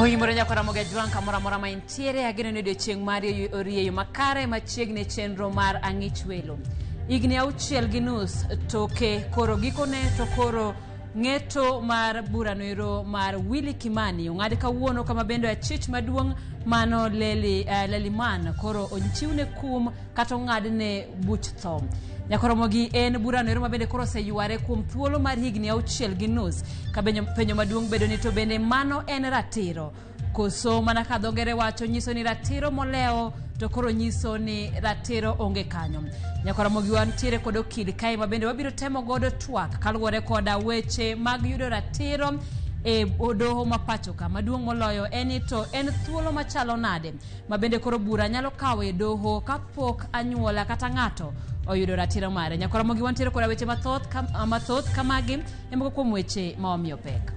Oimore nyako Ramogi Ajwang' kamoro amora ma intiere, ageno ni odiochieng' mari orieyo makare machiegni e chenro mar Ang'ich Welo. Higni 6.5 toke koro gikone to koro ng'eto mar burano ero mar Willy Kimani ong'ad kawuono kama bende achich maduong' mano Leli, Leliman koro ochiwne kum kata ong'adne buch tho. Nyakoromogi en burano ero ma bende koro oseyware kuom thuolo mar higni 6.5 ka penjo maduong' bedo ni to bende mano en ratiro koso mana ka dho ngere wacho nyiso ni ratiro molewo to koro nyiso ni ratiro onge kanyo. Nyakoromogi wantiere kod okil kae ma bende wabiro temo godo twak kaluwore koda weche mag yudo ratiro e doho ma pacho ka. Maduong' moloyo en ni to en thuolo machalo nade ma bende koro bura nyalo kawo e doho kapok anyuola kata ng'ato oyudo ratiro mare. Nyakoromogi wantiere koda weche mathoth mathoth kamagi e moko kuom weche ma wamiyo pek.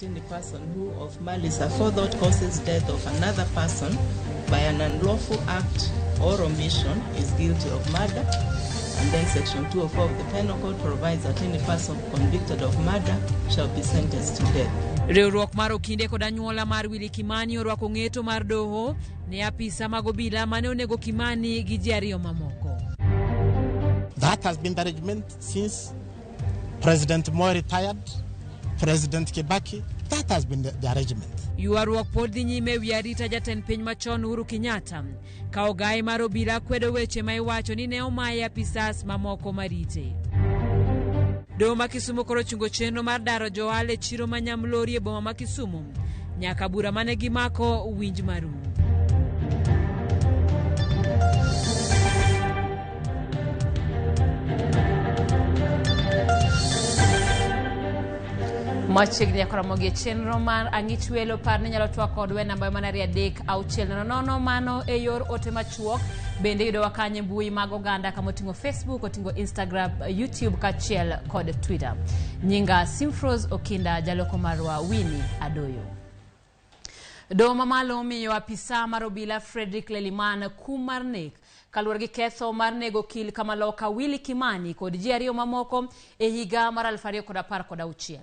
Any person who of malice aforethought causes death of another person by an unlawful act or omission is guilty of murder. And then section 204 of the Penal Code provides that any person convicted of murder shall be sentenced to death. Riwruok mar okinde kod anyuola mar Willy Kimani orwako ng'eto mar doho ne apisa mag obila mane onego Kimani gi ji ariyo mamoko. That has been the arrangement since President Moi retired, President Kibaki. That has been the arrangement. Ywaruok pod dhi nyime ewi arita jatend piny machon Uhuru Kenyatta ka ogaye mar obila kwedo weche ma iwacho ni ne omaye apisas mamoko marite. Doho ma Kisumu koro ochungo chenro mar daro johala e chiro ma Nyamlori e boma ma Kisumu nyaka bura mane gimako winj marum. Machiegni nyaka romo gi chenro mar Ang'ich Welo, par ni inyalo twak kodwa e namba mana 23600 mano e yor ote machuok. Bende yudowa kanyo e mbui mag oganda kama oting'o Facebook, oting'o Instagram, YouTube kaachiel kod Twitter. Nyinga Simfros Okinda, jaloko marwa Winnie Adoyo. Doho mamalo omiyo apisa mar obila Frederick Leliman kum mar nek kaluwore gi ketho mar nego okil Kamaloka Willy Kimani kod ji ariyo mamoko e higa mar 2016.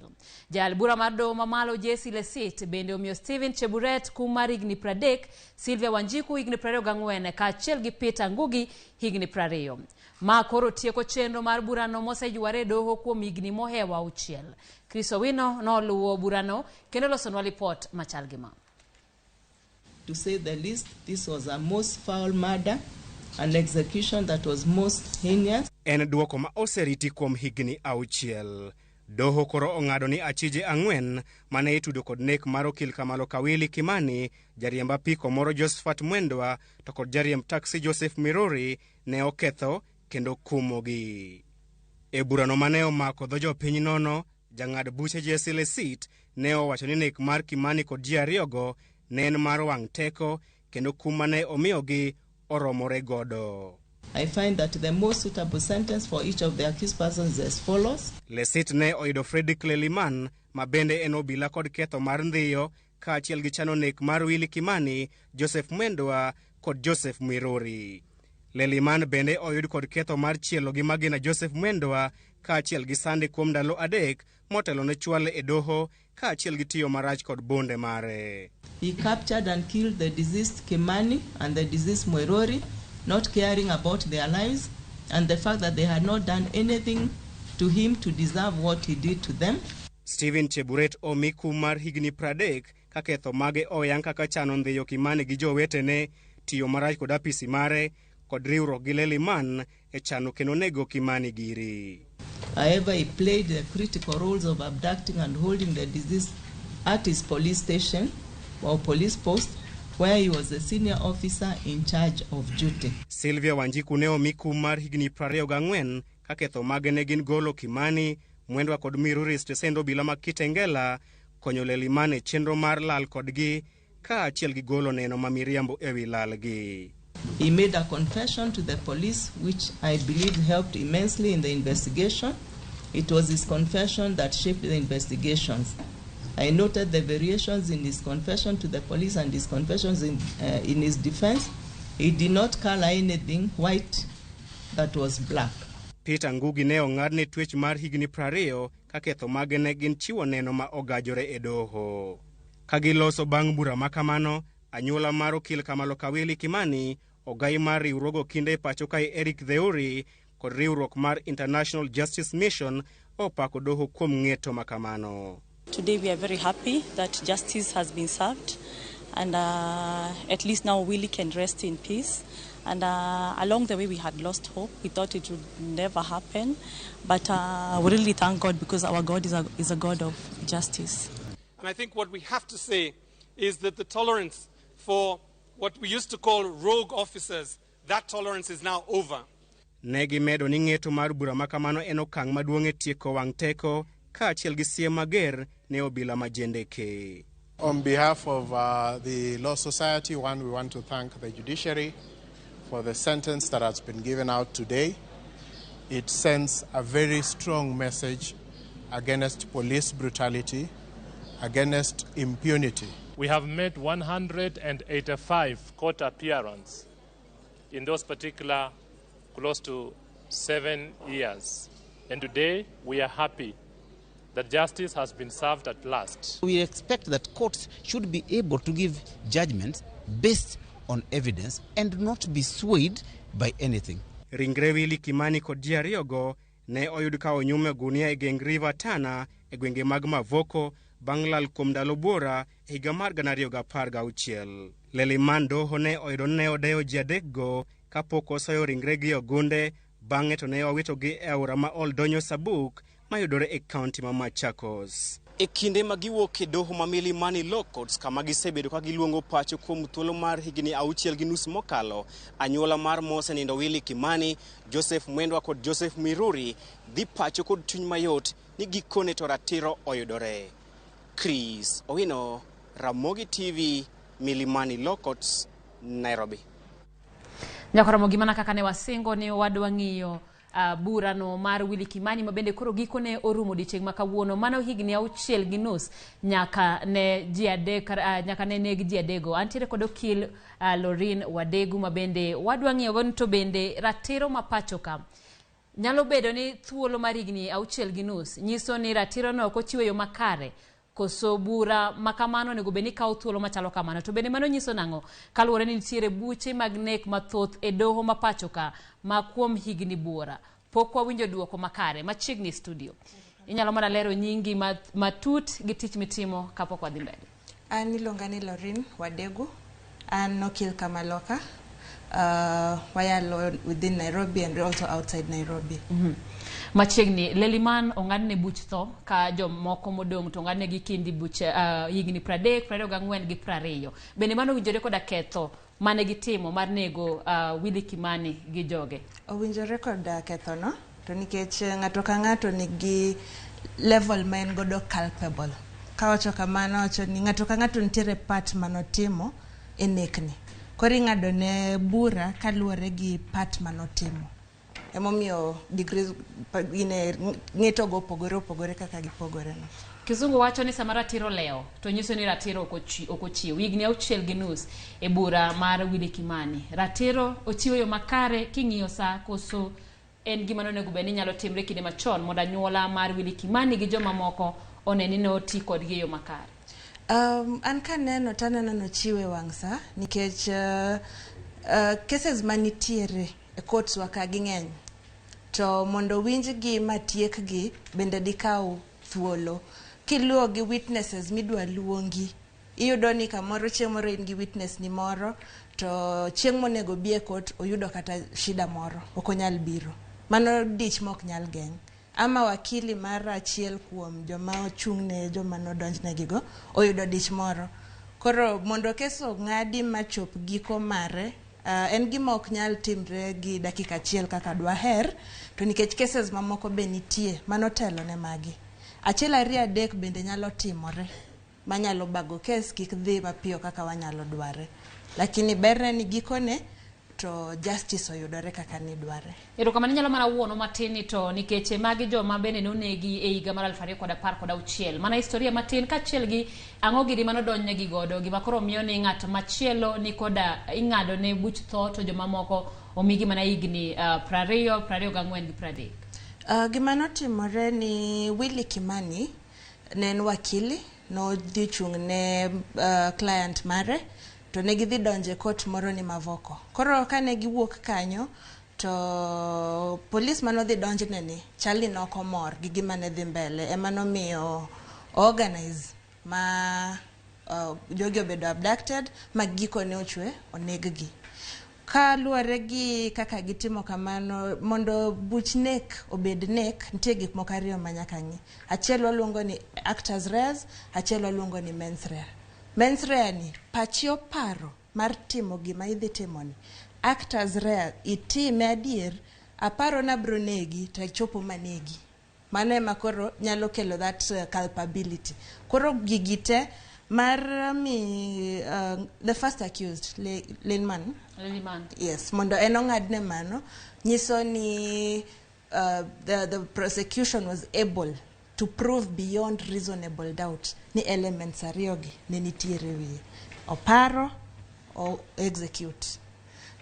Jayal bura mar doho mamalo Jesse Lesit bende omiyo Stephen Cheburet kum mar higni 30, Sylvia Wanjiku higni 24 kaachiel gi Peter Ngugi higni 20. Ma koro tieko chenro mar burano moseyware e doho kuom higni mohewo 6. Chris Owino noluwo burano kendo losonwa lipot machal gi ma. To say the least, this was a most foul murder, an execution that was most heinous. En duoko ma oseriti kuom higni 6. Doho koro ong'ado ni achije 4 mane itudo kod nek mar okil Kamalo Kawili Kimani, jariemb apiko moro Josephat Mwendwa to kod jariemb taksi Joseph Mirori ne oketho kendo kumogi. E burano mane omako dho jopiny nono, jang'ad buche Jesse Lesit ne owacho ni nek mar Kimani kod ji ariyogo ne en mar wang' teko kendo kum mane omiyogi oromore godo. I find that the most suitable sentence for each of the accused persons is as follows. Lesit ne oyudo Fredrick Leliman ma bende en obila kod ketho mar ndhiyo kaachiel gi chano nek mar Willy Kimani, Joseph Mwendwa kod Joseph Mwiruri. Leliman bende oyud kod ketho mar chielo gi magina Joseph Mwendwa kaachiel gi sande kuom ndalo 3 motelo ne chwale e doho kaachiel gi tiyo marach kod bonde mare. He captured and killed the deceased Kimani and the deceased Mwiruri, not caring about their lives and the fact that they had not done anything to him to deserve what he did to them. Stephen Cheburet omi kum mar higni 30 ka ketho mage oyang kaka chano ndhiyo Kimani gi jowetene, tiyo marach kod apisi mare kod riwruok gi Leliman e chano kendo nego Kimani giri. However, he played the critical roles of abducting and holding the deceased at his police station or police post where he was the senior officer in charge of duty. Sylvia Wanjiku ne omi kum mar higni 24 ka ketho mage ne gin golo Kimani, Mwendwa kod Miruri e stesend obila ma Kitengela, konyo Leliman e chenro mar lal kodgi kaachiel gi golo neno ma miriambo ewi lalgi. He made a confession to the police which I believe helped immensely in the investigation. It was his confession that shaped the investigations. I noted the variations in his confession to the police and his confessions in his defense. He did not color anything white that was black. Peter Ngugi ne ong'adne twech mar higni 20 ka ketho mage ne gin chiwo neno ma ogajore e doho. Ka giloso bang' bura ma kamano, anyuola mar okil Kamalo Kawili Kimani, ogai mar riwruog okinde e pacho kae Eric Theuri kod riwruok mar International Justice Mission opako doho kuom ng'eto ma kamano. Today we are very happy that justice has been served and at least now Willie can rest in peace. And along the way we had lost hope. We thought it would never happen. But we really thank God because our God is a God of justice. And I think what we have to say is that the tolerance for what we used to call rogue officers, that tolerance is now over. Ne gimedo ni ng'eto mar bura ma kamano en okang' maduong' e tieko wang' teko kaachiel gi siem mager ne obila ma jendeke. On behalf of the Law Society, one, we want to thank the judiciary for the sentence that has been given out today. It sends a very strong message against police brutality, against impunity. We have made 185 court appearances in those particular close to 7 years. And today we are happy that justice has been served at last. We expect that courts should be able to give judgments based on evidence and not be swayed by anything. Ringre Willy Kimani kod ji ariyogo ne oyud ka onyum e gunia e geng River Tana e gwenge mag Mavoko bang' lal kuom ndalo buora e higa mar 2016. Leliman doho ne oyudo ni ne odeyo ji adekgo kapok osoyo ringregi e ogunde, bang'e to ne owitogi e aora ma Ol Donyo Sabuk mayudore e kaunti ma Machakos. E kinde ma giwuok e doho ma Milimani Law Courts kama gisebedo ka giluongo pacho kuom thuolo mar higni 6.5 mokalo, anyuola mar mosenindo Willy Kimani, Joseph Mwendwa kod Joseph Miruri dhi pacho kod chuny mayot ni gikone to ratiro oyudore. Chris Owino, Ramogi TV, Milimani Law Courts, Nairobi. Nyakoromo gimana kaka ne wasingo ni wadwa ng'iyo burano mar Willy Kimani ma bende koro gikone orumo odiechieng' ma kawuono. Mano higni 6.5 nyaka ne ji adek, nyaka ne neg ji adego. Antiere kod okil Lorin Wadegu ma bende wadwa ng'iyo go to bende ratiro ma pacho ka nyalo bedo ni thuolo mar higni 6.5 nyiso ni ratiro no ok ochiwe yo makare, koso bura makamano onego bed ni kawo thuolo machalo kamano. To bende mano nyiso nang'o kaluwore ni nitiere buche mag nek mathoth e doho ma pacho ka ma kuom higni buora pok wawinjo duoko makare. Machiegni studio, inyalo mana lero nyingi matut gi tich mitimo kapok wadhi mbele. An iluonga ni Lorin Wadegu, an okil Kamaloka, wayalo within Nairobi and also outside Nairobi. Machiegni, Leliman ong'adne buch tho ka jomoko modong' to ong'adne gi kindi buch higni 30, 24 gi 20. Bende mano owinjore koda ketho mane gitimo mar nego Willy Kimani gi joge? Owinjore koda ketho no, to nikech ng'ato ka ng'ato nigi level ma en godo culpable. Kawacho kamano, wacho ni ng'ato ka ng'ato nitiere part manotimo e nekni. Koro ing'ado ne bura kaluwore gi part manotimo. Emomiyo degrees ine ng'eto go opogore opogore kaka gipogore no. Kizungu wacho ni sama ratiro lewo to nyiso ni ratiro ok ochiw. Higni 6.5 e bura mar Willy Kimani, ratiro ochiw yo makare king'iyo sa, koso en gima nonego bed ni nyalo timre kinde machon mondo anyuola mar Willy Kimani gi jomamoko one ni noti kodgi e yo makare? An kaneno taneno nochiwe wang' sa nikech cases manitiere e courts wa ka ging'eny, to mondo winjgi matiekgi bende dikaw thuolo. Kiluwo gi witnesses midwa luongi, iyudo ni kamoro chieng' moro in gi witness ni moro to chieng' monego bi e court oyudo kata shida moro, ok onyal biro. Mano dich ma ok nyal geng'. Ama wakili mar achiel kuom joma ochung' ne joma nodonjnegigo oyudo dich moro. Koro mondo kes ong'adi machop giko mare, en gima ok nyal timre gi dakika achiel kaka dwaher, to nikech cases mamoko be nitie manotelo ne magi. 1, 2, 3 bende nyalo timore manyalo bago kes kik dhi mapiyo kaka wanyalo dware. Lakini berne ni gikone to justice oyudore kaka nidware. Erokamano, inyalo mana wuono matin to nikech magi joma bende nonegi e higa mar 2016. Mana historia matin kaachiel gi ang'o giri manodonjnegi godo, gima koro miyo ni ng'at machielo ni koda ing'ado ne buch tho to jomamoko omigi mana higni 20, 24 gi 30. Gima notimore ni Willy Kimani ne en wakili, nodhi chung' ne client mare to ne gidhi donjo e court moro ni Mavoko. Koro kane giwuok kanyo to polis manodhi donjne ni chal ni nok omor gi gima ne dhi mbele, ema nomiyo organize ma jogi obedo abducted ma gikone ochwe oneg gi. Kaluwore gi kaka gitimo kamano, mondo buch nek obed nek, nitie gik moko ariyo ma nyaka ng'i. Achiel waluongo ni actus reus, achiel waluongo ni mens rea. Mens rea ni pachi oparo mar timo gima idhi timoni. Actus reus, itime adier, aparo nabro negi to achopo manegi. Mano ema koro nyalo kelo that culpability. Koro gigi te mar mi the first accused Linman. Liliman. Yes, mondo en ong'adne mano nyiso ni the prosecution was able to prove beyond reasonable doubt ni elements ariyogi ne nitiere wiye. Oparo, o execute.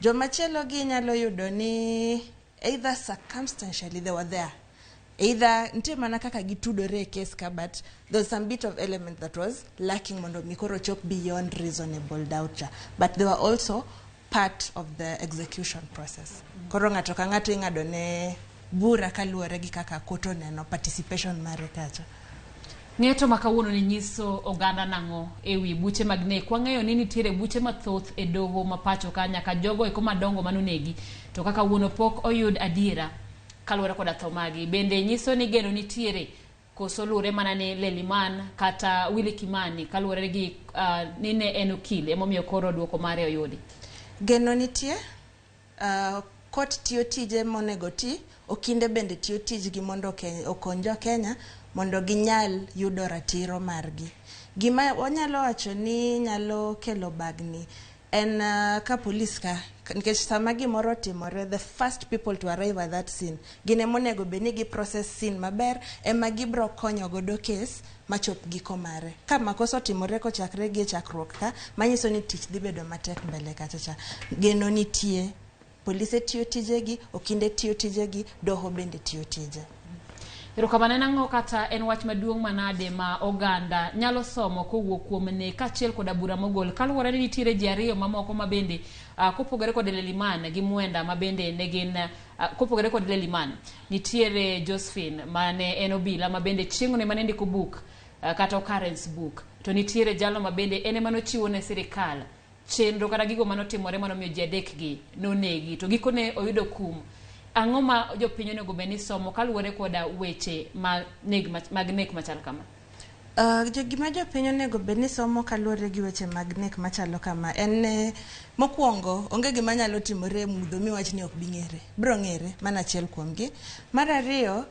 Jomachielo gi nyalo yudo ni either circumstantially they were there, either nitie mana kaka gitudore e case ka, but there's some bit of element that was lacking mondo mi koro chop beyond reasonable doubt cha, but they were also part of the execution process. Koro ng'ato ka ng'ato ing'ado ne bura kaluwore gi kaka court oneno participation mare kacha. Ng'eto ma kawuono ni nyiso oganda nang'o e wi buche mag nek? Wang'eyo ni nitiere buche mathoth e doho ma pacho ka, nyaka jogo eko madongo manonegi, to kaka kawuono pok oyud adiera kaluwore koda tho magi. Bende nyiso ni geno nitiere koso luwore mana ni Leliman kata Willy Kimani kaluwore gi ni ne en okil emomiyo koro duoko mare oyudi? Geno nitie. Court tiyo tije monego ti, okinde bende tiyo tijgi mondo okony jo Kenya mondo ginyal yudo ratiro margi. Gima wanyalo wacho ni nyalo kelo bagni en ka polis ka, nikech sama gimoro otimore, the first people to arrive at that scene gin ema onego bed ni gi process scene maber, ema gibro konyo godo case machop giko mare. Ka makosa otimore kochakre gi e chakruok ka, manyiso ni tich dhi bedo matek mbele kacha cha. Geno nitie, polise tiyo tijegi, okinde tiyo tijegi, doho bende tiyo tije. Erokamano. En ang'o kata en wach maduong' manade ma oganda nyalo somo kowuok kuom nek kaachiel koda bura mogol, kaluwore ni nitiere ji ariyo mamoko ma bende kopogore kod Leliman gi Mwenda ma bende ne gin kopogore kod Leliman, nitiere Josephine mane en obila ma bende chieng'ne mane ndiko buk kata occurrence book, to nitiere jalo ma bende en ema nochiwo ne sirikal chenro kata gigo manotimore manomiyo ji adek gi nonegi to gikone oyudo kum. Ang'o ma jopiny onego bed ni somo kaluwore koda weche mag nek machal kama? Gima jopiny onego bed ni somo kaluwore gi weche mag nek machalo kama en mokwongo, onge gima nyalo timore e mudho miwach ni ok bi ng'ere, biro ng'ere mana achiel kuomgi. Mar ariyo,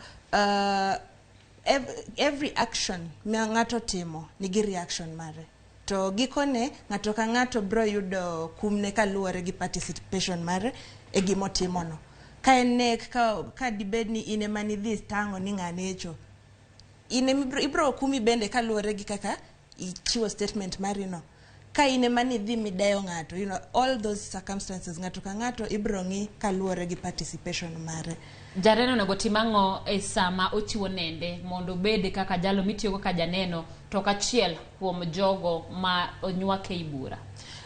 every action ma ng'ato timo nigi reaction mare, to gikone ng'ato ka ng'ato biro yudo kumne kaluwore gi participation mare e gimotimono. Ka en nek, ka dibed ni in ema nidhi tang'o ni ng'a necho, in ibro kumi bende kaluwore gi kaka ichiwo statement mari no. Ka in ema nidhi mideyo ng'ato, all those circumstances, ng'ato ka ng'ato ibro ng'i kaluwore gi participation mare. Janeno onego tim ang'o e sama ochiwo nende mondo obed kaka jalo mitiyogo ka janeno to ok achiel kuom jogo ma onywak ei bura?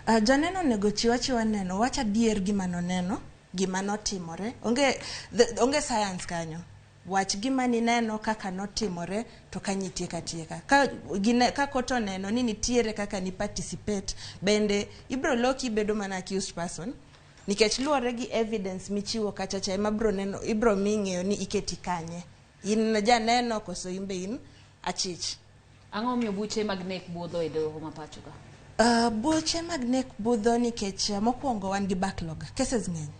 Janeno onego chiw achiwa neno, wach adier gima noneno, gima notimore. Onge science kanyo. Wach gima nineno kaka notimore to kanyo itieko atieka. Ka court oneno ni nitiere kaka ni participate, bende ibro loki ibedo mana accused person, nikech luwore gi evidence michiwo kacha cha ema bro neno, ibro mi ng'eyo ni iketi kanye. In janeno koso in be in achich. Ang'o momiyo buche mag nek budho e doho ma pacho ka? Buche mag nek budho nikech mokwongo wan gi backlog, cases ng'eny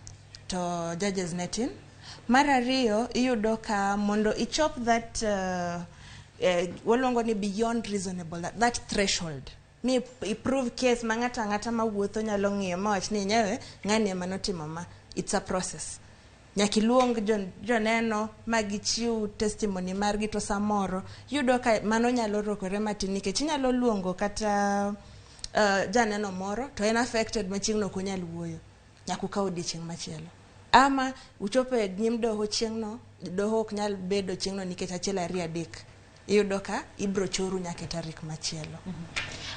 to judges ne tin. Mar ariyo, iyudo ka mondo ichop that waluongo ni beyond reasonable, that threshold mi iprove case ma ng'ato ang'ata mawuotho nyalo ng'iyo mawach ni enyewe ng'ani ema notimo ma. It's a process. Nyaka iluong joneno ma gichiw testimony margi, to samoro iyudo ka mano nyalo rokore matin nikech inyalo luongo kata janeno moro to en affected ma chieng'no ok onyal wuoyo, nyaka ukaw odiochieng' machielo. Ama uchopo e nyim doho chieng'no, doho ok nyal bedo chieng'no nikech achiel ariyo adek. Iyudo ka ibro choru nyaka e tarik machielo.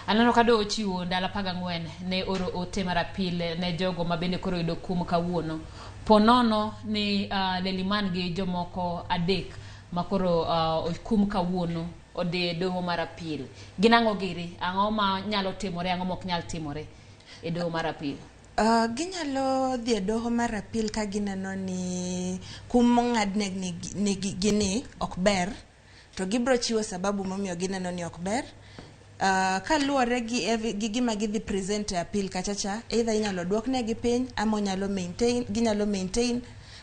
Aneno ka doho ochiwo ndalo 14 ne oro ote mar apil ne jogo ma bende koro oyudo kum kawuono. Po nono ni Leliman gi jomoko adek ma koro okum kawuono odhi e doho mar apil. Gin ang'o giri? Ang'o ma nyalo timore, ang'o ma ok nyal timore e doho mar apil? Ginyalo dhi e doho mar apil ka gineno ni kum mong'adnegi ni ok ber, to gibro chiwo sababu momiyo gineno ni ok ber. Kaluwore gi gima gidhi present e appeal kachacha, either inyalo duoknegi piny ama onyalo maintain, ginyalo maintain,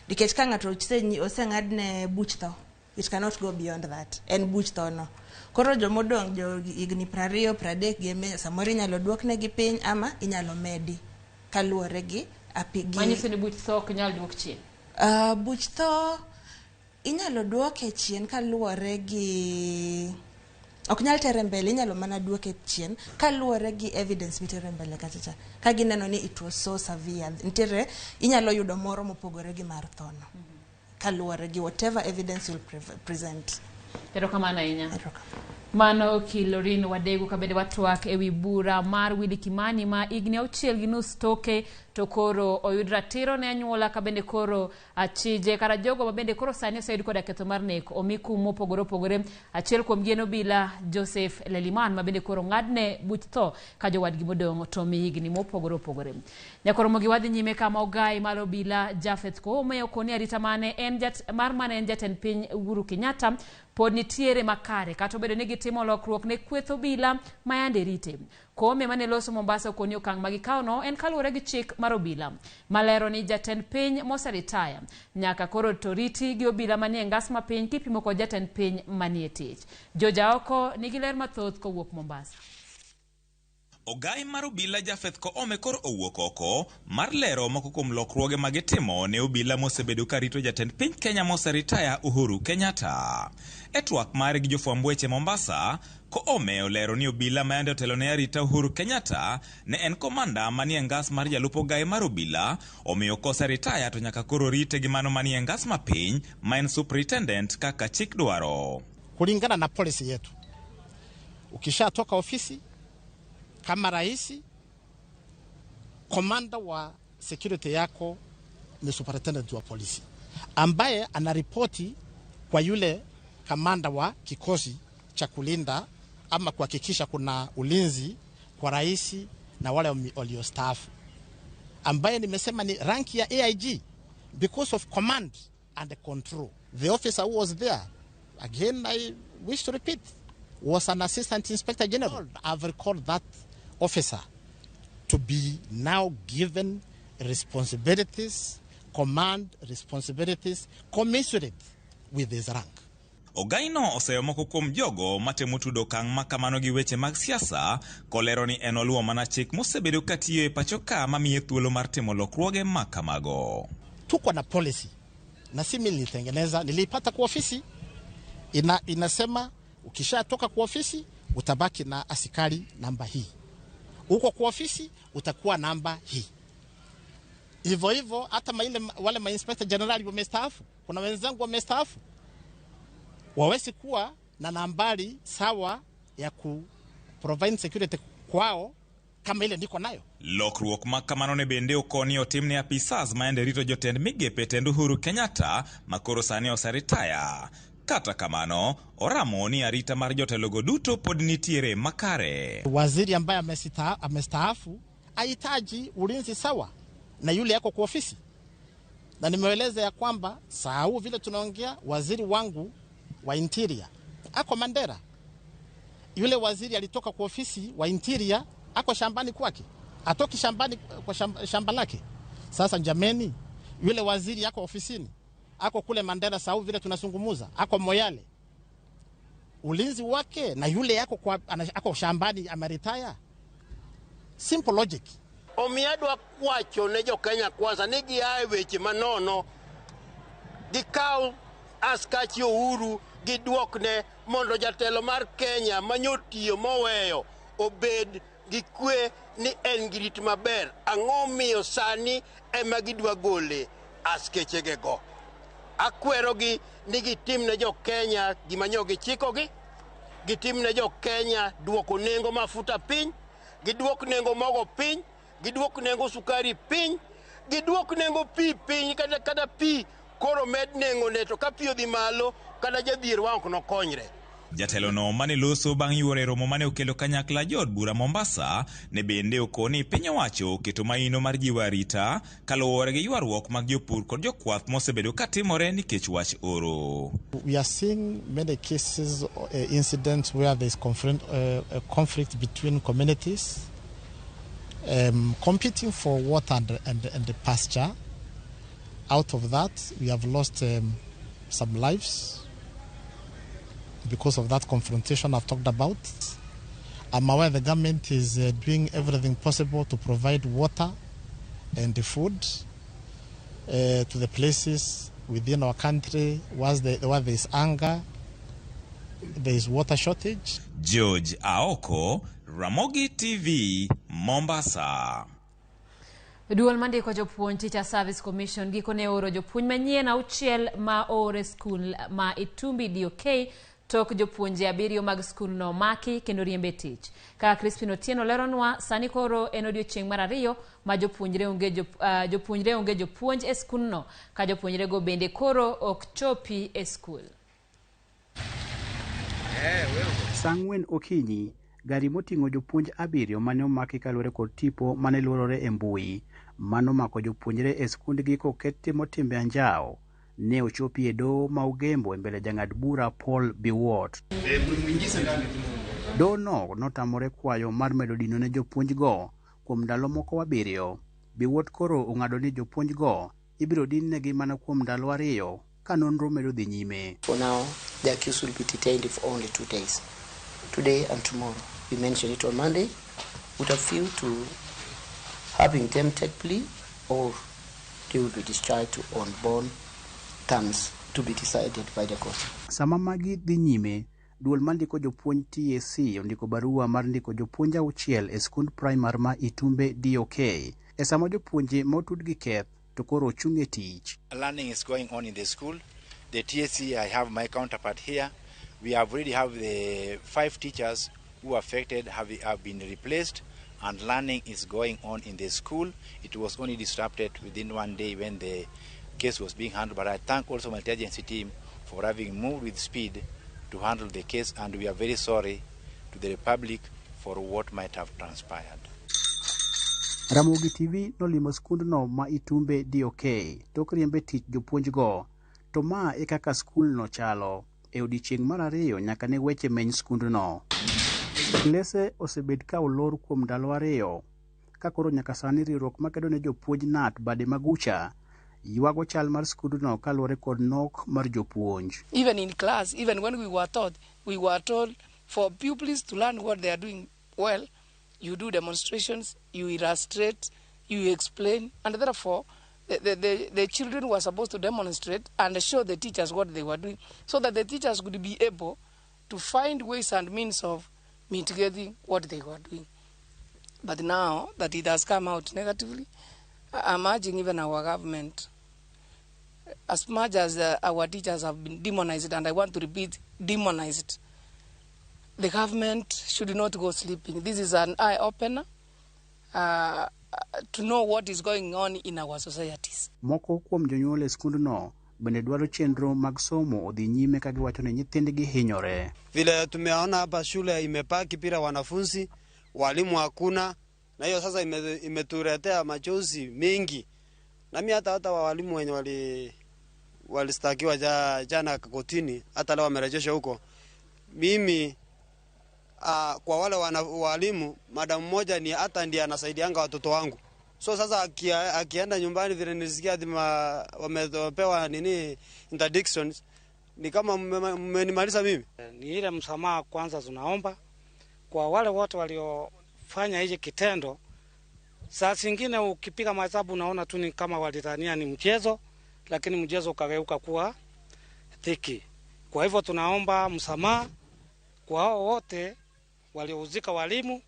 nikech ka ng'ato oseng'adne buch tho, it cannot go beyond that. En buch tho no. Koro jomodong' jo higni 20, 30 gi eme, samoro inyalo duoknegi piny ama inyalo medi kaluwore gi Manyiso ni buch tho ok nyal duok chien. Buch tho inyalo duoke chien kaluwore gi ok nyal tere mbele, inyalo mana duoke chien kaluwore gi evidence mitere mbele kachacha. Ka gineno ni it was so severe, nitiere inyalo yudo moro mopogore gi mar tho no. Kaluwore gi whatever evidence you'll present. Erokamano ahinya. Mano okil Lorin Wadego ka bende watwak ewi bura mar Willy Kimani ma higni 6.5 toke to koro oyud ratiro ne anyuola ka bende koro achije kata jogo ma bende koro sani oseyud koda ketho mar nek omi kum mopogore opogore. Achiel kuomgi en obila Joseph Leliman ma bende koro ng'adne buch tho ka jowadgi modong' to omi higni mopogore opogore. Nyakoromogi wadhi nyime kama ogai mar obila Japheth Koome okoni arita mane en mar mane en jatend piny Uhuru Kenyatta pod nitiere makare kata obedo ni gitimo lokruok ne kweth obila ma yande rite. Koome mane loso Mombasa okoni okang' ma gikawono en kaluwore gi chik mar obila malero ni jatend piny moseritaya nyaka koro to riti gi obila manie ngas mapiny kipimo kod jatend piny manie tich. Jojaoko nigi ler mathoth kowuok Mombasa. Ogai mar obila Japheth Koome koro owuok oko mar lero moko kuom lokruoge ma gitimo ne obila mosebedo ka rito jatend piny Kenya moseritaya Uhuru Kenyatta. E twak mare gi jofwamb weche Mombasa, Koome olero ni obila ma yande otelo ne arita Uhuru Kenyatta ne en komanda manie ngas mar jalup ogai mar obila, omiyo koseritaya to nyaka koro rite gi mano manie ngas mapiny ma en superintendent kaka chik dwaro. Kulingana na policy yetu, ukishatoka ofisi kama rais, komanda wa security yako ni superintendent wa polisi ambaye anaripoti kwa yule kamanda wa kikosi cha kulinda ama kuhakikisha kuna ulinzi kwa rais na wale waliostaafu, ambaye nimesema ni rank ya AIG because of command and control. The officer who was there, again I wish to repeat, was an assistant inspector general. I've recalled that officer to be now given responsibilities, command responsibilities commensurate with his rank. Ogaino oseyo moko kuom jogo matemo tudo okang' ma kamano gi weche mag siasa, kolero ni en oluwo mana chik mosebedo katiyo e pacho ka mamiye thuolo mar timo lokruoge ma kamago. Tuko na policy na si mimi nilitengeneza, niliipata kwa ofisi. Inasema ukishatoka kwa ofisi utabaki na askari namba hii, uko kwa ofisi utakuwa namba hii. Hivyo hivyo hata wale ma inspector general wamestaafu, kuna wenzangu wamestaafu, wawezi kuwa na nambari sawa ya ku provide security kwao kama ile niko nayo. Lokruok ma kamano ne bende okoni otim ne apisas ma ende rito jotend migepe tend Uhuru Kenyatta ma koro sani oseritaya. Kata kamano, oramo ni arita mar jotelogo duto pod nitiere makare. Waziri ambaye amestaafu hahitaji ulinzi sawa na yule yako kwa ofisi. Na nimeeleza ya kwamba saa huu vile tunaongea, waziri wangu wa interior ako Mandera. Yule waziri alitoka kwa ofisi wa interior ako shambani kwake, atoki shambani kwa shamba lake. Sasa jameni, yule waziri ako ofisini, ako kule Mandera saa huu vile tunazungumza, ako Moyale. Ulinzi wake na yule yako kwa, ako shambani ameritaya. Simple logic. Omiyo kwacho ne jo Kenya kwanza ni giae weche manono, gikaw askachi Uhuru giduokne mondo jatelo mar Kenya manyotiyo moweyo obed gi kwe ni en gi rit maber. Ang'o miyo sani ema gidwa gole? askechegego. Akwerogi ni gitim ne jo Kenya gima nyo gichikogi, gitim ne jo Kenya duoko nengo mafuta piny, giduok nengo mogo piny, giduok nengo sukari piny, giduok nengo pi piny, kata pi koro med nengo ne to ka pi odhi malo kata jadhier wa ok nokonyre. Jatelo no mane loso bang' yuoro romo mane okelo kanyakla jood bura Mombasa ne bende okoni piny owacho oketo maino mar jiwo arita kaluwore gi ywaruok mag jopur kod jokwath mosebedo katimore nikech wach oro. We are seeing many cases, incidents where there is conflict between communities competing for water and the pasture. Out of that, we have lost some lives because of that confrontation I've talked about. I'm aware the government is doing everything possible to provide water and the food to the places within our country where there is anger, there is water shortage. George Aoko, Ramogi TV, Mombasa. Duol mandiko jopuonj Teacher Service Commission gikone oro jopuonj manyien 6 ma oore skul ma Itumbi DOK tok jopuonje 7 mag skul no maki kendo riembe tich. Kaka Crispin Otieno leronwa, sani koro en odiochieng' mar 2 ma jopuonjre onge jopuonj e skul no, ka jopuonjre go bende koro ok chopi e skul. Saa 4 okinyi, gari moting'o jopuonj 7 mane omaki kaluwore kod tipo mane luorore e mbui mano mako jopuonjre e skundgi koket timo timbe anjawo ne ochopi e doho ma Ugembo e mbele jang'ad bura Paul Biwott. Doho no notamore kwayo mar medo dino ne jopuonjgo kuom ndalo moko 7. Biwott koro ong'ado ni jopuonjgo ibiro din negi mana kuom ndalo 2 ka nonro medo dhi nyime. For now, the accused will be detained for only 2 days. Today and tomorrow. We mentioned it on Monday with a view to having them take plea or they will be discharged on bond terms to be decided by the court. Sama magi dhi nyime, duol mandiko jopuonj TSC ondiko barua mar ndiko jopuonj 6 e skund primar ma Itumbe DOK. E sama jopuonje motud gi keth to koro ochung' e tich. Learning is going on in the school. The TSC, I have my counterpart here. We have already have the 5 teachers who affected have been replaced, and learning is going on in the school. It was only disrupted within 1 day when the case was being handled, but I thank also my agency team for having moved with speed to handle the case, and we are very sorry to the public for what might have transpired. Ramogi TV nolimo skundno ma Itumbe DOK tok riembe tich jopuonjgo, to ma e kaka skulno chalo e odiechieng' mar 2 nyaka ne weche meny skundno. Klese osebed ka olor kuom ndalo 2 ka koro nyaka sani riwruok makedo ne jopuonj NAT bade magucha ywago chal mar skundno kaluwore kod nok mar jopuonj. Even in class, even when we were taught, we were told for pupils to learn what they are doing well, you do demonstrations, you illustrate, you explain, and therefore the children were supposed to demonstrate and show the teachers what they were doing so that the teachers could be able to find ways and means of mitigating what they were doing. But now that it has come out negatively, I'm urging even our government, as much as our teachers have been demonized, and I want to repeat, demonized, the government should not go sleeping. This is an eye-opener to know what is going on in our societies. Moko kuom jonyuol e skundno bende dwaro chenro mag somo odhi nyime ka giwacho ni nyithindgi hinyore. Vile tumeona hapa shule imepaki bila wanafunzi, walimu hakuna, na hiyo sasa imetuletea machozi mengi. Na mimi hata walimu wenye walistakiwa jana kotini, hata leo wamerejeshwa huko. Mimi kwa wale walimu, madam mmoja ni hata ndiye anasaidianga watoto wangu. So sasa akienda nyumbani vile nilisikia wamepewa nini interdictions, ni kama mmenimaliza mimi. Ni ile msamaha kwanza tunaomba kwa wale wote waliofanya hichi kitendo. Saa zingine ukipiga mahesabu unaona tu ni kama walidhania ni mchezo, lakini mchezo ukageuka kuwa dhiki. Kwa hivyo tunaomba msamaha kwa hao wote waliohusika, walimu,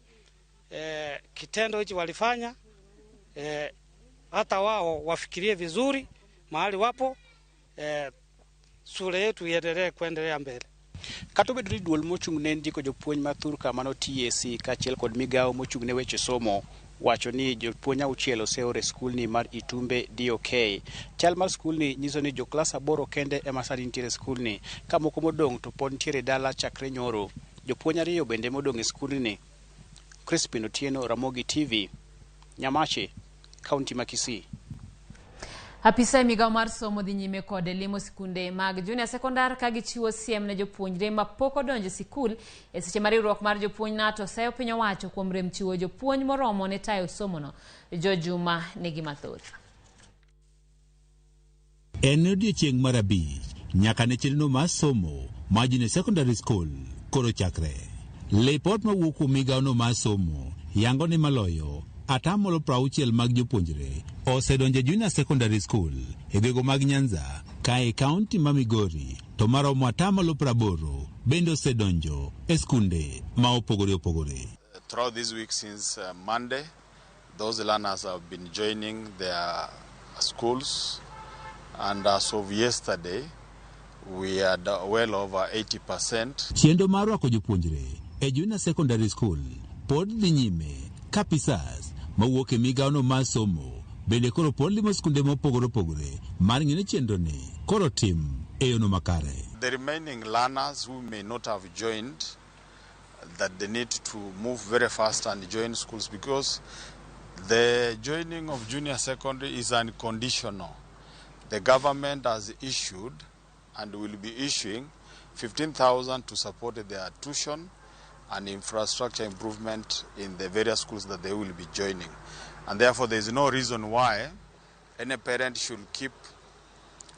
kitendo hichi walifanya, hata wao wafikirie vizuri mahali wapo, shule yetu iendelee kuendelea mbele. Kata obedo ni duol mochung' ne ndiko jopuonj ma thurka mano TSC kaachiel kod migawo mochung' ne weche somo wacho ni jopuonj auchiel oseor e skulni mar Itumbe DOK. Chal mar skulni nyiso ni joklas 8 kende ema sani nitiere e skulni, ka moko modong' to pod nitiere dala chakre nyoro. Jopuonj 2 bende modong' e skulni. Crispin Otieno, Ramogi TV, Nyamache, Kaunti ma Kisii. Apisa e migawo mar somo dhi nyime kod limo sikunde mag junior secondary ka gichiwo siem ne jopuonjre ma pok odonjo e sikul e seche ma riwruok mar jopuonj NATO seyo piny owacho kuom rem chiwo jopuonj moromo ne tayo somono. Jo Juma nigi mathoth. En odiechieng' mar 5 nyaka ne chenro mar somo mar junior secondary school koro chakre. Lipot mawuok kuom migawono mar somo yango ni maloyo 60% mag jopuonjre osedonjo e junior secondary school e gwenge mag Nyanza ka e kaunti ma Migori to maromo 80% bende osedonjo e skunde ma opogore opogore. Throughout this week since Monday, those learners have been joining their schools, and as of yesterday, we had well over 80%. Chenro mar rwako jopuonjre e junior secondary school pod dhi nyime ka apisas mawuok e migawono mar somo bende koro pod limo skunde mopogore opogore mar ng'iyo ni chenro ni koro tim e yono makare. The remaining learners who may not have joined, that they need to move very fast and join schools, because the joining of junior secondary is unconditional. The government has issued and will be issuing 15,000 to support their tuition and infrastructure improvement in the various schools that they will be joining. And therefore there is no reason why any parent should keep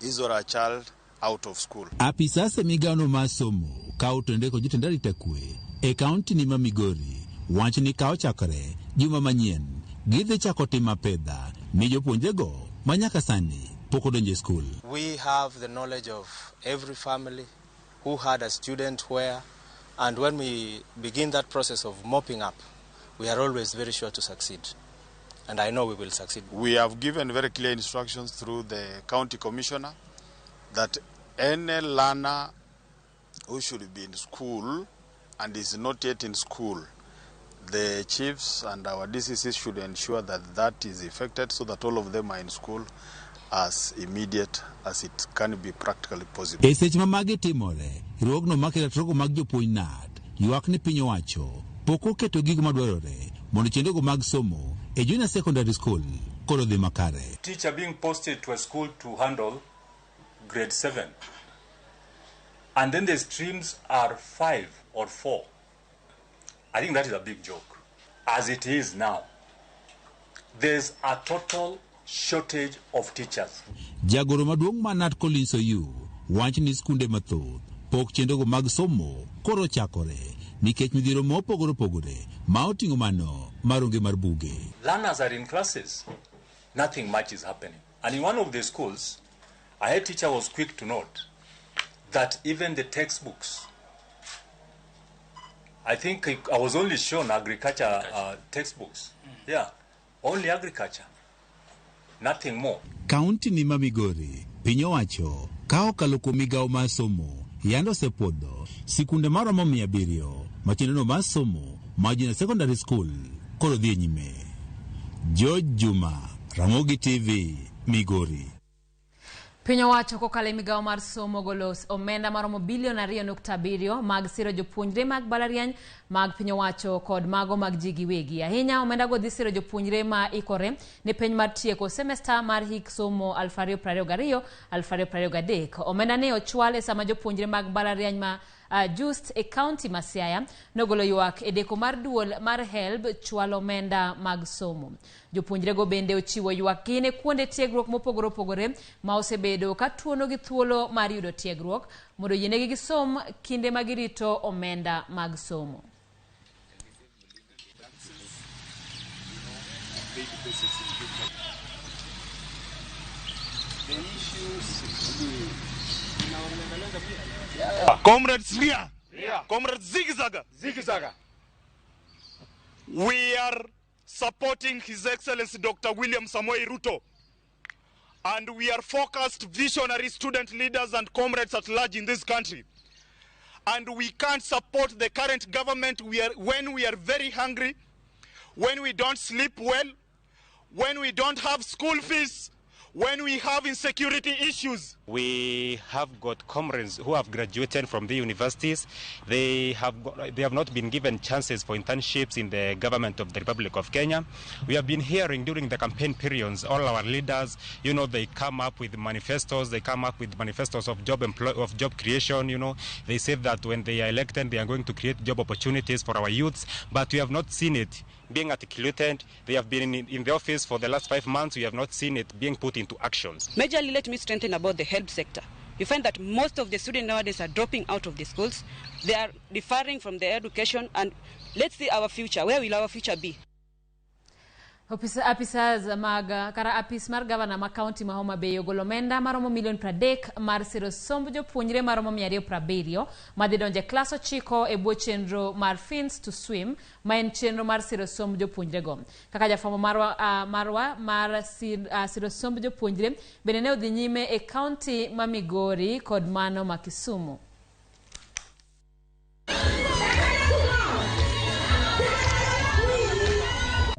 his or her child out of school. Apisas e migawono mar somo ka otenore kod jotend arita kwe e kaunti ni ma Migori wacho ni ka ochakore juma manyien gidhi chako timo apedha ni jopuonjrego ma nyaka sani pok odonjo e skul. We have the knowledge of every family who had a student where, and when we begin that process of mopping up, we are always very sure to succeed. And I know we will succeed. We have given very clear instructions through the county commissioner that any learner who should be in school and is not yet in school, the chiefs and our DCCs should ensure that that is effected so that all of them are in school as immediate as it can be practically possible. E seche ma magi timore, riwruogno mar keto mag jopuonj KNUT ywak ni piny owacho pok oketo gigo madwarore mondo chenrogo mag somo e junior secondary school koro dhi makare. Teacher being posted to a school to handle grade 7, and then the streams are 5 or 4. I think that is a big joke. As it is now, there's a total shortage of teachers. Jagoro maduong' mar KNUT Collins Oyuu wacho ni skunde mathoth pok chenrogo mag somo koro chakore nikech midhiero mopogore opogore ma oting'o mano mar onge mar buge. Learners are in classes, nothing much is happening. And in one of the schools, a head teacher was quick to note that even the textbooks, I think I was only shown agriculture textbooks. Yeah, only agriculture, nothing more. Kaunti ni ma Migori, piny owacho ka okalo kuom migawo mar somo yando osepuodho sikunde maromo 700 ma chenrono mar somo mar junior secondary school koro dhi e nyime. George Juma, Ramogi TV, Migori. Piny owacho kokalo e migawo mar somo golo omenda maromo bilion 2.7 mag siro jopuonjre mag mbalariany mag piny owacho kod mago mag ji giwegi. Ahinya omenda go dhi siro jopuonjre ma ikore ne penj mar tieko semester mar hik somo 2022-2023. Omenda ne ochwal e sama jopuonjre mag mbalariany ma Just e kaunti ma Siaya nogolo ywak e deko mar duol mar HELB chwalo omenda mag somo. Jopuonjrego bende ochiwo ywak gi ne kuonde tiegruok mopogore opogore ma osebedo ka tuono gi thuolo mar yudo tiegruok mondo oyienegi gisom kinde ma girito omenda mag somo. Comrades Ria, Comrades Zigzag, Zigzag. We are supporting His Excellency Dr. William Samoei Ruto And we are focused visionary student leaders and comrades at large in this country. And we can't support the current government when we are very hungry, when we don't sleep well, when we don't have school fees, when we have insecurity issues. We have got comrades who have graduated from the universities. They have not been given chances for internships in the government of the Republic of Kenya. We have been hearing during the campaign periods, all our leaders, you know, they come up with manifestos. They come up with manifestos of job creation. You know, they say that when they are elected, they are going to create job opportunities for our youths, but we have not seen it being articulated. They have been in the office for the last 5 months. We have not seen it being put into actions. Majorly, let me strengthen about the health sector. You find that most of the students nowadays are dropping out of the schools. They are deferring from their education, and let's see our future. Where will our future be? Apisas mag kara apis mar gavana ma kaunti ma Homa Bay ogolo omenda maromo milion 30 mar siro somb jopuonjre maromo 270 madhi donjo e klas 9 e bwo chenro mar Fins to Swim, ma en chenro mar siro somb jopuonjrego. Kaka jafwambo marwa mar siro somb jopuonjre bende ne odhi nyime e kaunti ma Migori kod mano ma Kisumu.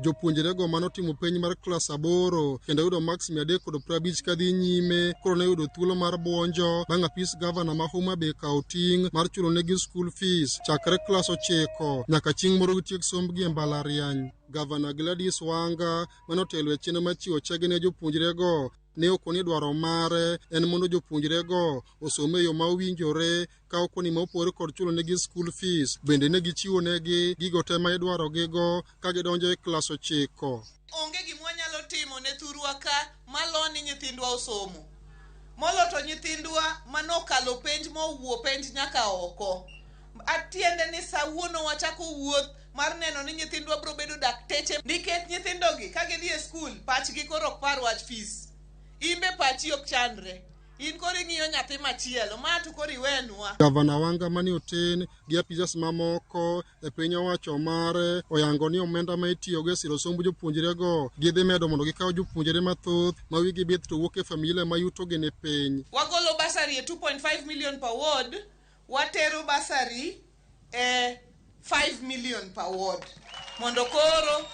Jopuonjrego manotimo penj mar klas 8 kendo yudo marks 350 kadhi nyime koro ne yudo thuolo mar buonjo bang' apis gavana ma Homa Bay kawo ting' mar chulo negi school fees chakre klas 9 nyaka chieng' moro gitiek sombgi e mbalariany. Gavana Gladys Wanga manotelo e chenro mar chiwo chege ne jopuonjrego ne okoni dwaro mare en mondo jopuonjrego osom e yo ma owinjore ka okoni ma opogore kod chulo negi school fees. Bende ne gichiwo negi gigo te ma idwarogigo ka gidonjo e klas 9. Onge gima wanyalo timo ne thurwa ka malo ni nyithindwa osomo. Molo to nyithindwa manokalo penj mowuo penj nyaka oko. Atiende ni sawuono wachako wuoth mar neno ni nyithindwa biro bedo dakteche nikech nyithindogi ka gidhi e skul pachgi koro ok par wach fees. Imbe pachi ok chandre. In koro ing'iyo nyathi machielo, ma to koro iwenwa. Gavana Wanga mane oten gi apisas mamoko e piny owacho mare oyango ni omenda ma itiyogo e siro somb jopuonjrego gidhi medo mondo gikaw jopuonjre mathoth ma wigi bith to wuok e familia ma yutogi ni piny. Wagolo basari e 2.5 million per ward, watero basari e 5 million per ward. Mondo koro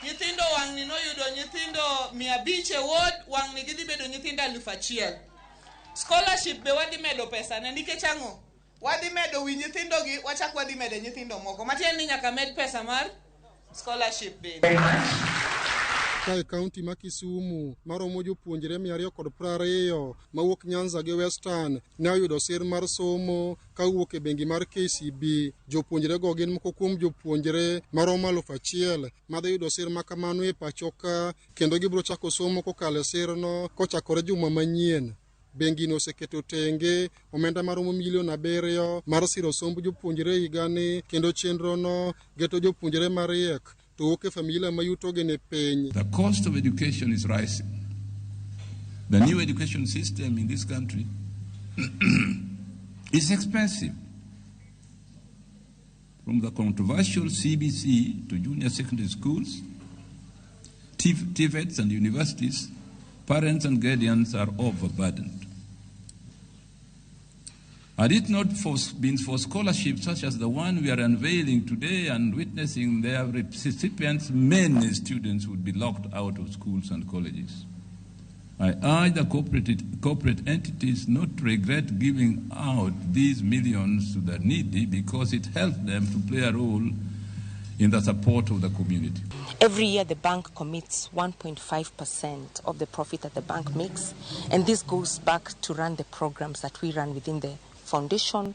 nyithindo wang'ni noyudo nyithindo 500 e ward, wang'ni gidhi bedo nyithindo 1000. Scholarship be wadhi medo pesa ne nikech ang'o? Wadhi medo wi nyithindogi, wachak wadhi medo nyithindo moko. Matiende ni nyaka med pesa mar scholarship bende. Ka e kaunti ma Kisumu maromo jopuonjre 220 mawuok Nyanza gi Western ne oyudo sir mar somo kawuok e bengi mar KCB. Jopuonjrego gin moko kuom jopuonjre maromo 1000 madhi yudo sir ma kamano e pacho ka kendo gibiro chako somo kokalo e sirno kochakore juma manyien. Bengi no oseketo tenge omenda maromo milion 7 mar siro somb jopuonjre higani kendo chenrono geto jopuonjre mariek to wuok e familia ma yutogi ni piny. The cost of education is rising. The new education system in this country is expensive. From the controversial CBC to junior secondary schools, TVETs and universities, parents and guardians are overburdened. Had it not been for scholarships such as the one we are unveiling today and witnessing their recipients, many students would be locked out of schools and colleges. I urge the corporate entities not to regret giving out these millions to the needy because it helps them to play a role in the support of the community. Every year the bank commits 1.5% of the profit that the bank makes, and this goes back to run the programs that we run within the foundation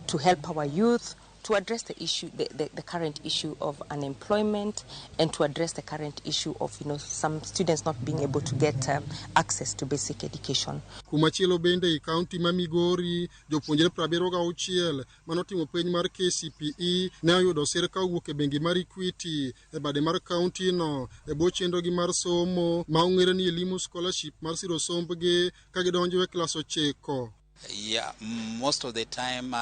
to help our youth, to address the issue, the current issue of unemployment, and to address the current issue of, you know, some students not being able to get access to basic education. Kumachielo bende e kaunti ma Migori, jopuonjre 76 manotimo penj mar KCPE ne oyudo sir kawuok e bengi mar Equity e bade mar kaunti no e bwo chenrogi mar somo ma ong'ere ni Elimu Scholarship mar siro sombgi ka gidonjo e klas 9. Yeah, most of the time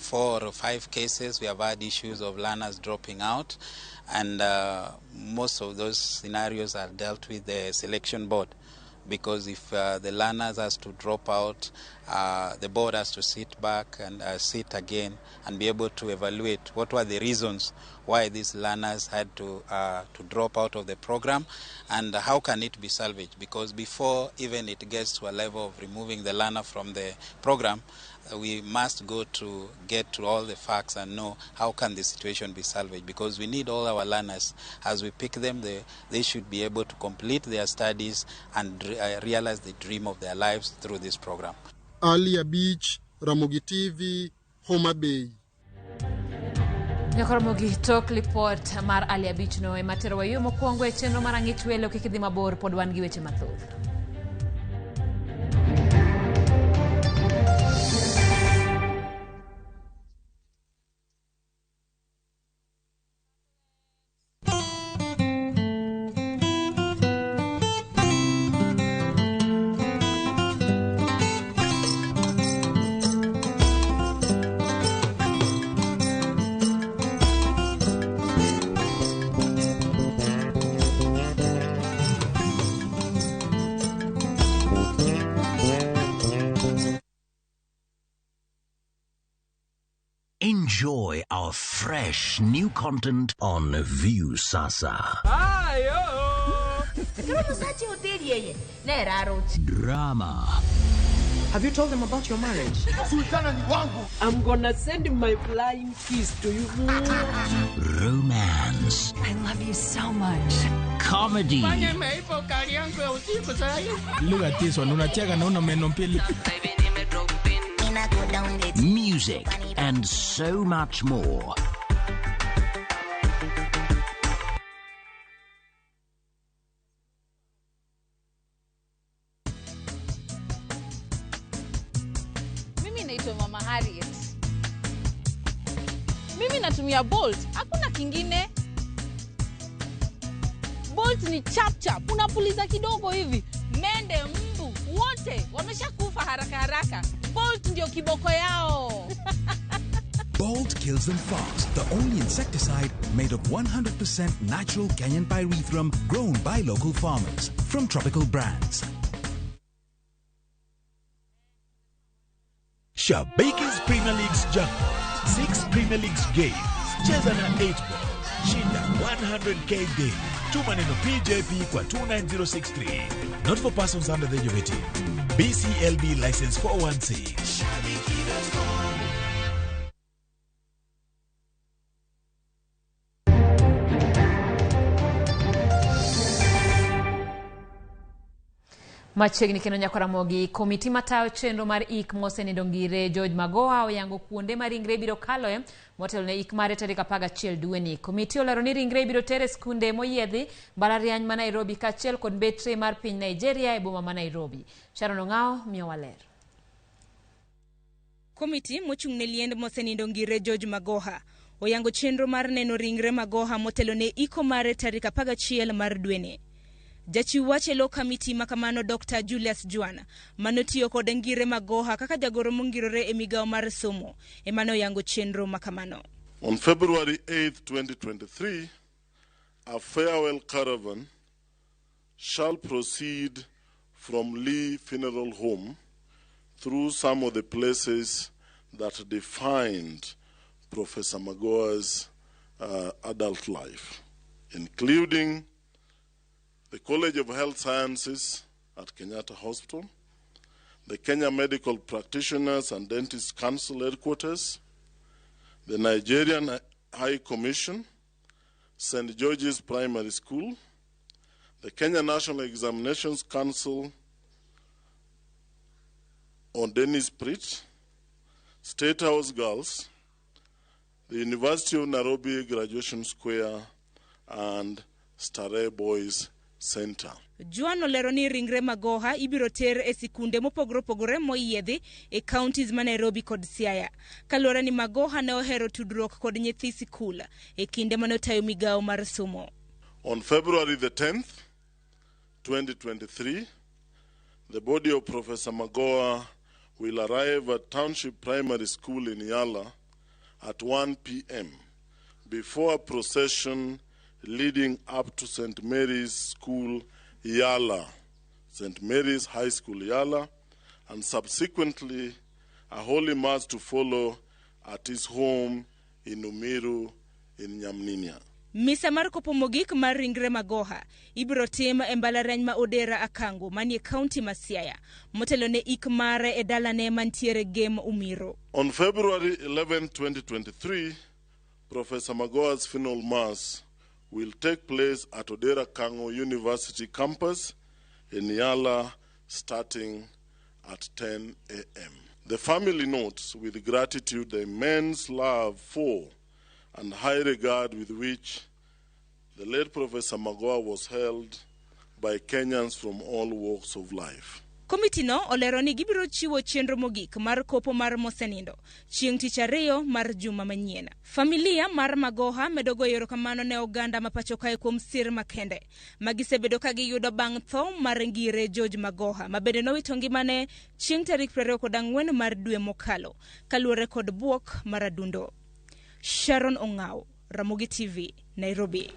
4 or 5 cases we have had issues of learners dropping out, and most of those scenarios are dealt with the selection board, because if the learners has to drop out, the board has to sit back and sit again and be able to evaluate what were the reasons why these learners had to drop out of the program, and how can it be salvaged. Because before even it gets to a level of removing the learner from the program, we must go to get to all the facts and know how can the situation be salvaged, because we need all our learners. As we pick them, they should be able to complete their studies and realize the dream of their lives through this program. Ali Abich, Ramogi TV, Homa Bay. Nyakoromogi tok lipot mar Ali Abich no ema tero wa yo mokwongo e chenro mar Ang'ich Welo. Kik idhi mabor, pod wan gi weche mathoth. Enjoy our fresh new content on Viusasa. Drama. Have you told them about your marriage? I'm gonna send my flying kiss to you. Romance. I love you so much. Comedy. Look at this one. Unacheka na una meno mbili. Music and so much more. Mimi naitwa Mama Harriet. Mimi natumia Bolt, hakuna kingine. Bolt ni chap chap, unapuliza kidogo hivi, mende, mbu, wote wameshakufa haraka haraka. Bolt ndio kiboko yao. Bolt kills them fast. The only insecticide made of 100% natural Kenyan pyrethrum grown by local farmers from tropical brands. Shabiki's Premier League's jackpot. 6 Premier Leagues games. Cheza na 8 ball. Shinda 100k daily. Tuma neno PJP kwa 29063. Not for persons under the age of 18. BCLB license 416. Machiegni kendo Nyakoromogi, komiti matayo chenro mar ik mosenindo Ngire George Magoha oyango kuonde ma ringre biro kaloe motelo ne ik mare tarik 11 dweni. Komiti olero ni ringre biro ter e skunde moyiedhi mbalariany ma Nairobi kaachiel kod mbetre mar piny Nigeria e boma ma Nairobi. Sharon Ong'ao miyowa ler. Komiti mochung' ne liend mosenindo Ngire George Magoha oyango chenro mar neno ringre Magoha motelo ne iko mare tarik 11 mar dweni. Jachiw wach e lo kamiti makamano Dr. Julius Juan manotiyo kod Ngire Magoha kaka jagoro mongirore e migawo mar somo ema noyango chenro makamano. On February 8, 2023, a farewell caravan shall proceed from Lee Funeral Home through some of the places that defined Professor Magoha's adult life, including the College of Health Sciences at Kenyatta Hospital, the Kenya Medical Practitioners and Dentists Council headquarters, the Nigerian High Commission, St. George's Primary School, the Kenya National Examinations Council on Dennis Pritt, State House Girls, the University of Nairobi Graduation Square, and Starehe Boys Center. Juan olero ni ringre Magoha ibiro ter e sikunde mopogore opogore moyiedhi e counties ma Nairobi kod Siaya. Kaluwore ni Magoha ne ohero tudruok kod nyithi sikul e kinde mane otayo migawo mar somo. On February the 10th, 2023, the body of Professor Magoha will arrive at Township Primary School in Yala at 1 p.m. before a procession leading up to St. Mary's School, Yala, St. Mary's High School, Yala, and subsequently a holy mass to follow at his home in Umiru in Nyamninia. Misa mar kopo mogik mar ringre Magoha ibiro tim e mbalariany ma Odera Akango manie kaunti ma Siaya motelo ne ik mare e dalane mantiere Gem Umiro. On February 11, 2023, Professor Magoha's funeral mass will take place at Odera Kango University campus in Yala starting at 10 a.m. The family notes with gratitude the immense love for and high regard with which the late Professor Magoha was held by Kenyans from all walks of life. Komiti no olero ni gibiro chiwo chenro mogik mar kopo mar mosenindo chieng' tich ariyo mar juma manyien. Familia mar Magoha medo goyo erokamano ne oganda ma pacho kae kuom sir makende ma gisebedo ka giyudo bang' tho mar ngire George Magoha ma bende nowito ngimane chieng' tarik 24 mar dwe mokalo kaluwore kod buok mar adundo. Sharon Ong'aw, Ramogi TV, Nairobi.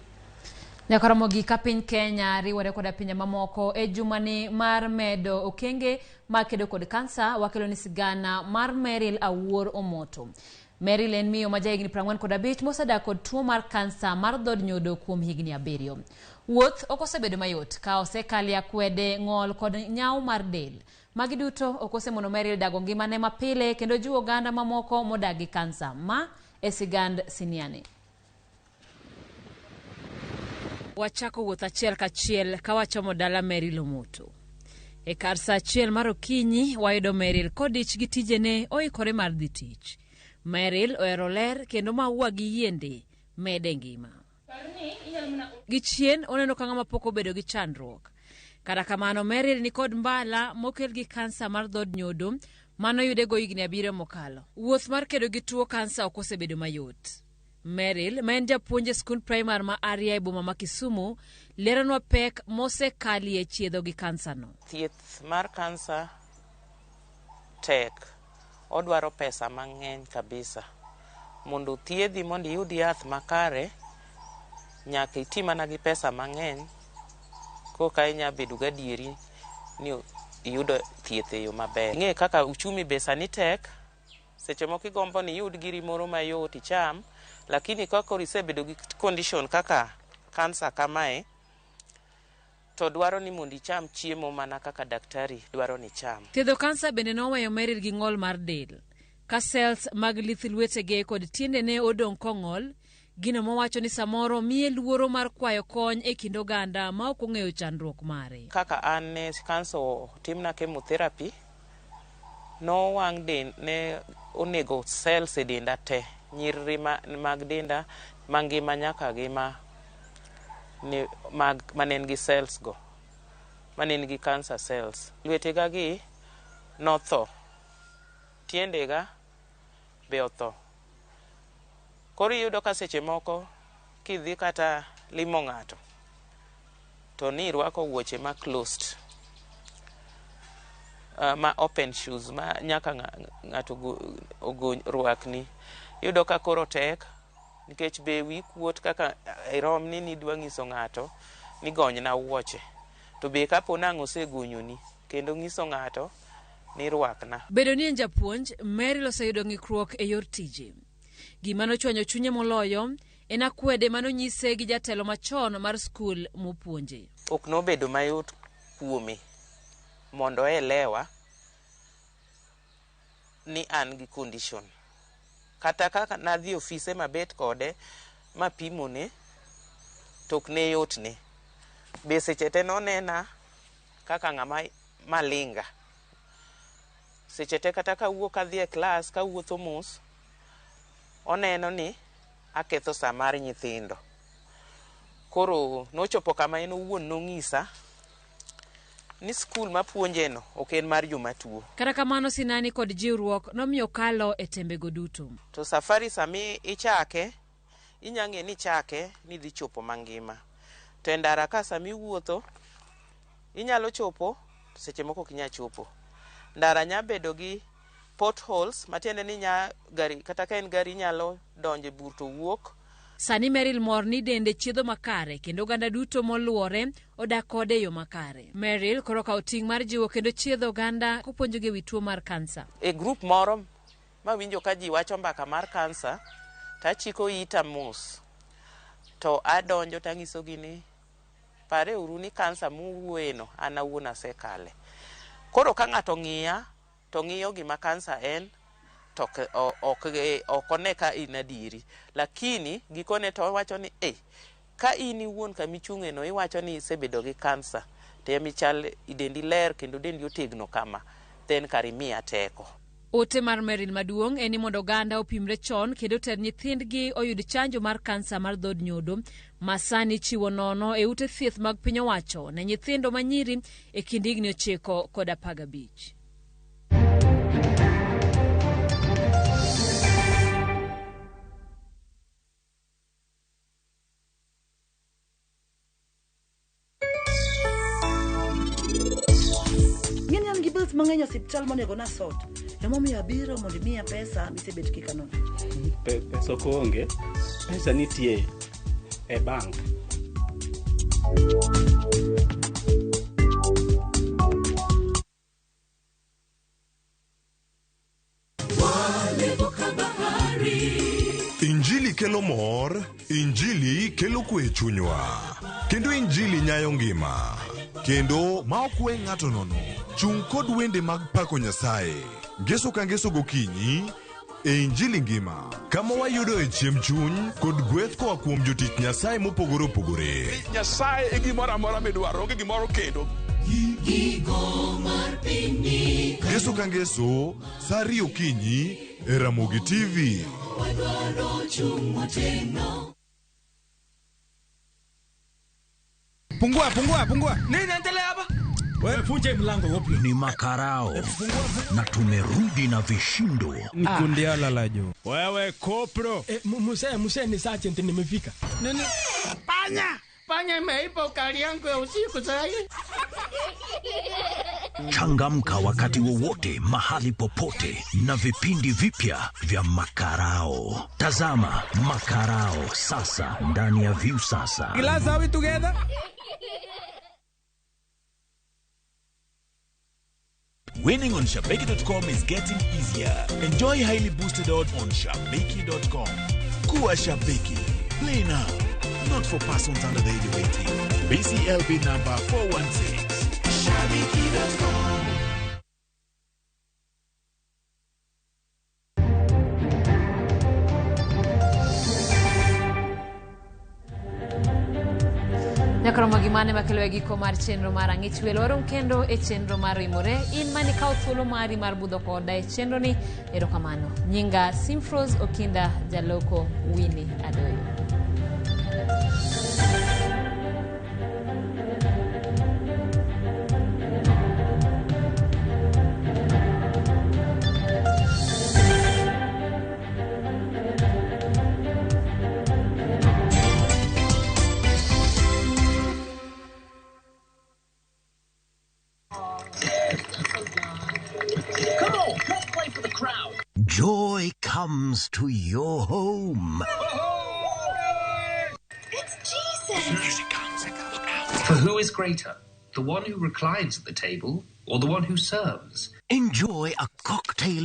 Nyaka Ramogi ka piny Kenya riwore koda pinje mamoko e jumani mar medo okenge mag kedo kod kansa wakelo ni sigana mar Meryl Awuor Omoto. Meryl en miyo ma jahigni 45 mosedak kod tuo mar kansa mar dhod nyodo kuom higni 7. Wuoth ok osebedo mayot ka osekalie akwede, ng'ol kod nyawo mar del. Magi duto ok osemono Meryl dago ngimane mapile kendo jiwo oganda mamoko modak gi kansa. Ma e sigand Siniani. Wachako wuoth achiel kachiel ka wachomo dala Meryl Omoto. E kar saa 1 mar okinyi wayudo Meryl kodich gi tijene oikore mar dhi tich. Meryl ohero ler kendo maua gi yiende mede ngima. Gichien oneno ka ng'ama pok obedo gi chandruok. Kata kamano Meryl ni kod mbala mokel gi kansa mar dhod nyodo manoyude go higni 7 mokalo. Wuoth mar kedo gi tuo kansa ok osebedo mayot. Meryl, ma en japuonj e skund primar ma Aria e boma ma Kisumu, leronwa pek mosekalie chiedho gi kansa no. Thieth mar kansa tek, odwaro pesa mang'eny kabisa. Mondo thiedhi mondo iyud yath makare, nyaka iti mana gi pesa mang'eny koka inya bedo gadieri ni iyudo thieth e yo maber. Ing'e kaka uchumi be sani tek, seche moko igombo ni iyud giri moro mayot icham, lakini ka koro isebedo gi condition kaka kansa kamae, to dwaro ni mondo icham chiemo mana kaka daktari dwaro ni icham. Thiedho kansa bende noweyo Meryl gi ng'ol mar del. Ka cells mag lith lwetege kod tiendene odong' kong'ol, gino mowacho ni samoro miye luoro mar kwayo kony e kind oganda ma ok ong'eyo chandruok mare. Kaka an ne kansa otimna chemotherapy, nowang' ne onego cells e denda te, nyiriri mag denda mangima nyaka gi mane nigi cells go, mane nigi cancer cells. Lwetega gi notho, tiendega be otho. Koro iyudo ka seche moko kidhi kata limo ng'ato to ni irwako wuoche ma closed, ma open shoes ma nyaka ng'ato rwakni. Iyudo ka koro tek nikech be wiyi kuot kaka irom ni nidwa ng'iso ng'ato ni gonyna wuoche, to be kapo nang' osegonyoni kendo ng'iso ng'ato ni rwakna. Bedo ni en japuonj, Meryl oseyudo ng'ikruok e yor tije. Gima nochwanyo chunye moloyo en akwede manonyise gi jatelo machon mar skul mopuonje. Ok nobedo mayot kuome mondo oelewa ni an gi condition. Kata kaka nadhi ofise mabet kode mapimone, to ok ne yotne. Be seche te nonena kaka ng'ama malinga. Seche te kata kawuok adhi e klas kawuotho mos, oneno ni aketho sa mar nyithindo. Koro nochopo kama en owuon nong'isa ni skul mapuonjeno ok en mar joma tuo. Kata kamano sinani kod jiwruok nomiyo kalo e tembego duto. To safari sami ichake, inya ng'e ni ichake ni dhi chopo mangima. To e ndara ka sami iwuotho, inyalo chopo, to seche moko ok inyal chopo. Ndara nya bedo gi Potholes matiende ni nya gari kata ka en gari nyalo donjo e bur to wuok. Sani Meryl mor ni dende chiedho makare kendo oganda duto moluore odak kode e yo makare. Meryl koro okawo ting' mar jiwo kendo chiedho oganda kopuonjogi e wi tuo mar kansa. E grup moro mawinjo ka ji wacho mbaka mar kansa to achiko ita mos to adonjo tang'isogi ni pare uru ni kansa muwuoyeno an awuon asekale. Koro ka ng'ato ng'iya to ng'iyo gima kansa en to ok one ka in adieri. Lakini gikone to owacho ni ka in iwuon kamichung'e no iwacho ni isebedo gi kansa to emichal dendi ler kendo dendi otegno kama then kar imiya teko. Ote mar Meryl maduong' en ni mondo oganda opimre chon kendo oter nyithindgi oyud chanjo mar kansa mar dhod nyodo ma sani ichiwo nono e ute thieth mag piny owacho ne nyithindo manyiri e kind higni 9 kod 15. Ng'eni an gi bills mang'eny e osiptal monego nasort. Emomiyo abiro mondo imiya pesa misebet kikano. Pesa ok onge, pesa nitie e bank. Injili kelo mor, Injili kelo kwe e chunywa, kendo Injili nyayo ngima. Kendo ma ok we ng'ato nono, chung' kod wende mag pako Nyasaye. Ngeso ka ngeso gokinyi e Injili ngima, kama wayudoe chiemb chuny kod gweth koa kuom jotich Nyasaye mopogore opogore. Nyasaye e gimoro amora midwaro, onge gimoro kendo. Ngeso ka ngeso, sa 2 okinyi e Ramogi TV. Pungua, pungua, pungua. Nini inaendelea hapa? Wewe funje mlango wapi? Ni makarao na tumerudi na vishindo. Nikundiala la jo. Wewe kopro. Muse ni sergeant nimefika. Nini? Panya! Panya imeiba ukali yangu ya usiku sasa. Changamka wakati wowote, mahali popote na vipindi vipya vya Makarao. Tazama Makarao sasa ndani ya Viusasa. Glass, are we together? Winning on Shabiki.com is getting easier. Enjoy highly boosted odds on Shabiki.com. Kuwa Shabiki. Play now. Not for persons under the age of 18. BCLB number 416. Shabiki.com. Nyakromo gimane makelo e giko mar chenro mar Ang'ich Welo. Warom kendo e chenro mar Oimore. In mane ikawo thuolo mari mar budho koda e chenro ni, erokamano. Nyinga Simfros Okinda, jaloko Winnie Adoyo. Joy comes to your home. It's Jesus! Here she comes. Look out. For who is greater, the one who reclines at the table or the one who serves? Enjoy a cocktail